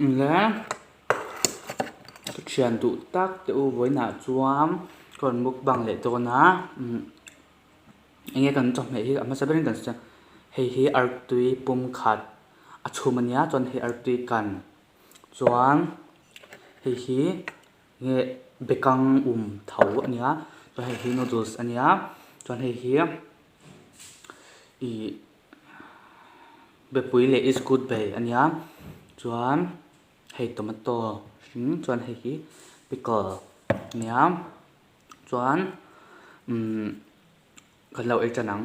Le ka thian duh tak te u vawiinah chuan ka rawn mukbang leh dawn a umm enge kan chawhmeh hi a hmasa berin kan sawi hei hi artui pum khat a chhum ania chuan hei artui kan chuan hei hi nge bekang um tho ania chuan hei hi noodles ania chuan hei hi ih. Bepui leh iskut bei a nia chuan hei tomato hring chuan hei hi pickle a nia chuan umm kan lo ei tan ang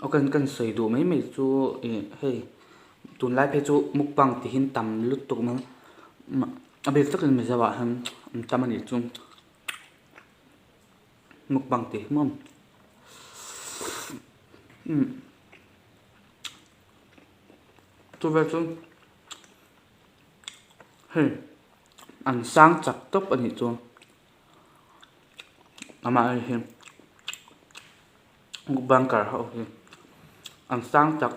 aw kan kan sawi duh mai mai chu ih hei tunlai phei chu mukbang tih hi tam lutuk mai a bik takin mizo ah hian an tam a nih chu. Mukbang tih hi maw umm chu vel chu hei an sang chak tawp a nih chu amah hei hi mukbang kar ho hi an sang chak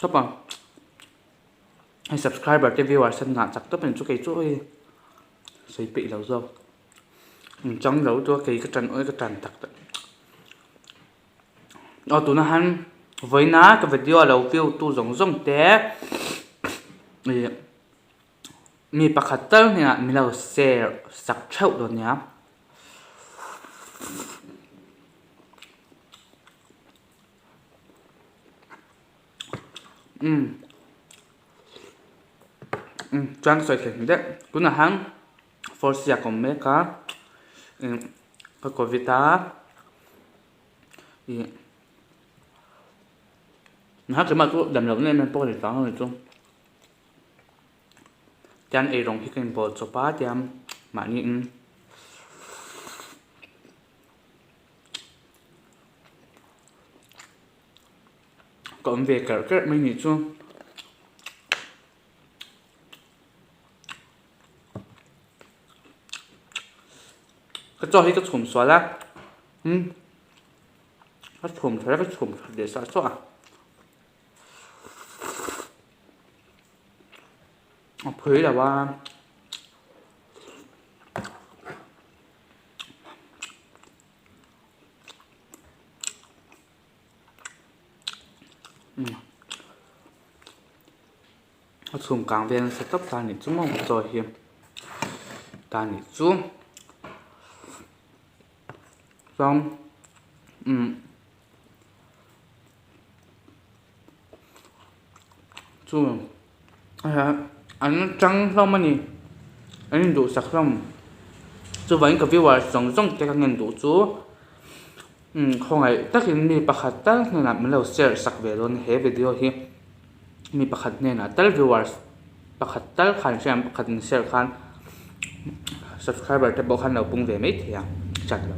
tawp a hei subscriber te viewers te an ngah chak tawp a nih chu kei chu hei. Sawi peih lo zawk. In chang lo chu a kei ka tan awi ka tan tak tak. Aw tuna han vawiina ka video a lo view tu zawng zawng te ih mi pakhat tal hnenah min lo share sak theuh dawn nia. Umm. Umm chuan ka sawi thei deuh tunah hian force ziak a awm mek a ih ka covid a ih nangha keimah chu dam loh na em em pawh ka nei vang a ni chu tian eirawng hi ka inbawl chawp a tiang mahni in. Ka awm ve kerh kerh mai nih chu. Ka chaw hi ka chhum sual a umm ka chhum tha ka chhum tha leh sah sawh a a phui lo a. A chhum kang vel nasa tawp ta anih chu maw chaw hi ta anih chu chuan umm chu an tang hlawm a ni an induhsak hlawm chuvangin ka viewers zawng zawng te ka ngen duh chu. Umm khawngaih takin mi pakhat tal hnenah min lo share sak ve dawn he video hi mi pakhat hnenah tal viewers pakhat tal khan hriat ang pakhat in share khan subscriber te pawh khan lo pung ve mai thei ang chat lo.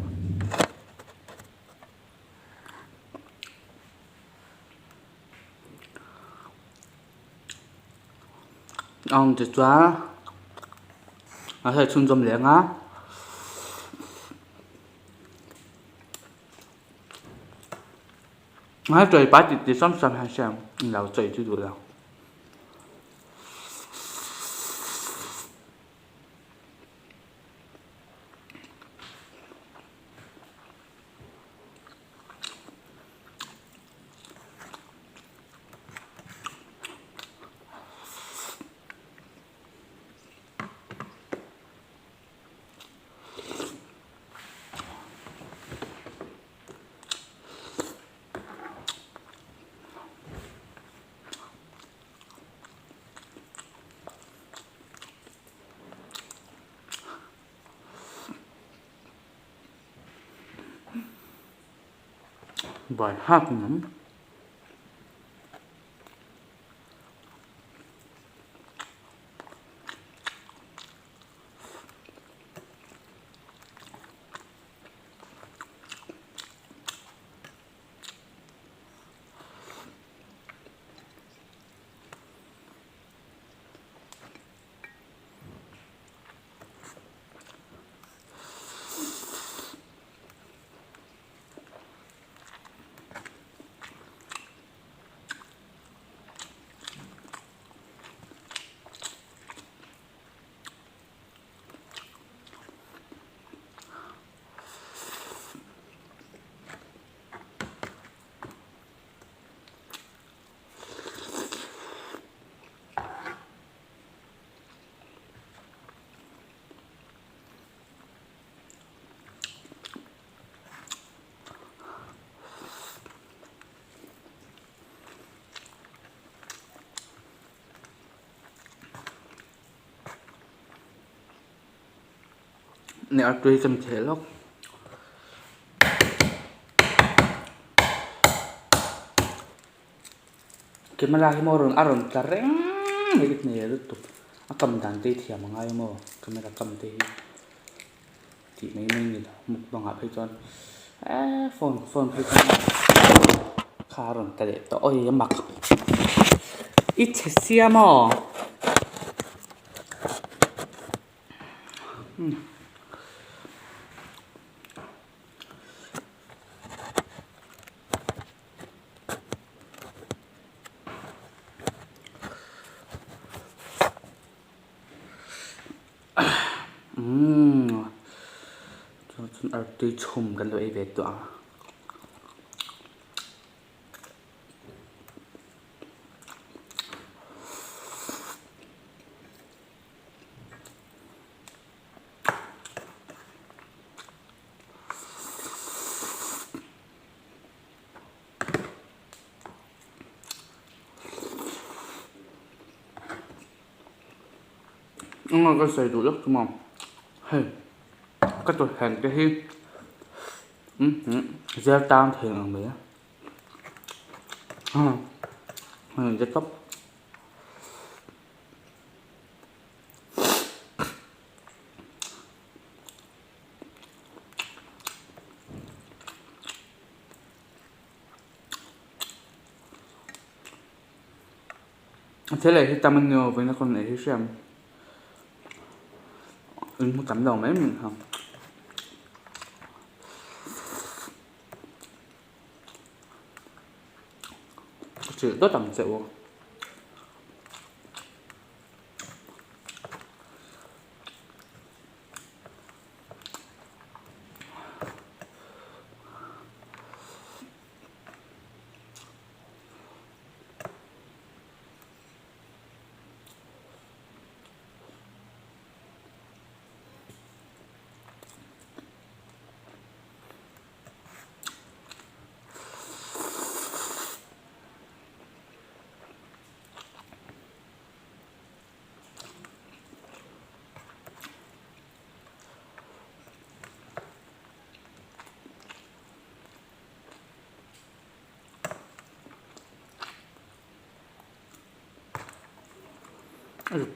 Ang tichuan a hei chhunzawm leh ang a. Hei chawi pai tih tih sam sam hian hriat ang lo chawi chu duh lo. Bai hak nam. Ni artui ka ni thei lawk. Camera hi maw a rawn tla reng mai ka ti nei lutuk a kam dan te hi thiam a ngai maw camera kam te hi tih mai mai ni lo mukbang ah phei chuan eee phone phone phei chuan kha a rawn tla leh tawh awi a mak i chhe sia maw. Umm chuan chuan artui chhum kan lo ei ve tawh ang. Eng ka sawi duh lawk chu maw hei ka tawlhhleng te hi zel tang thei ang mai a hei te tawp. Thil ei hi tam a ni lo vawiin a kawn ei hi hriam in hmu tam lo mai mai kha. Ka chilh dawt ang che u.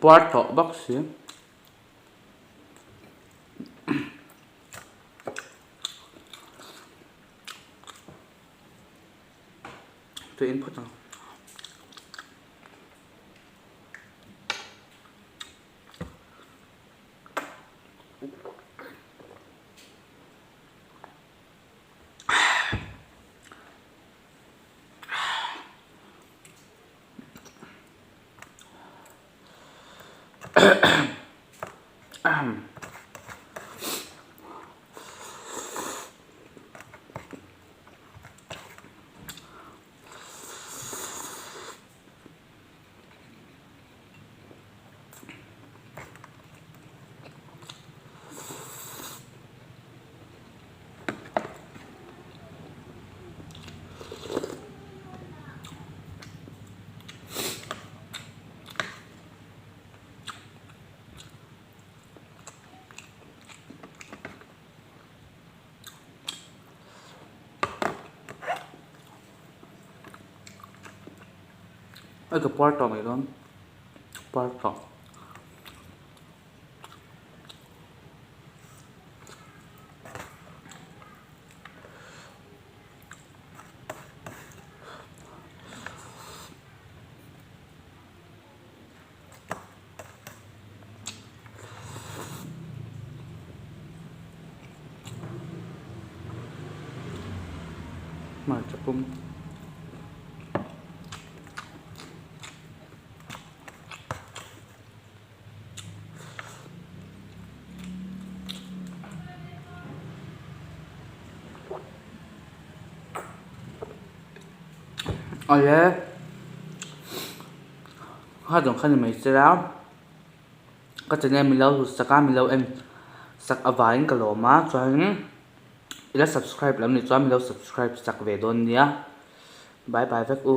Puar tawh bawk si. Tui in phawt ang. Ai ka puar tawh mai dawn puar tawh. Hmarcha pum. Awle kha zawng kha ni mai se la ka channel min lo hlut sak a min lo en sak avangin ka lawm a chuanin ila subscribe lam ni chuan min lo subscribe sak ve dawn nia bye bye vek u.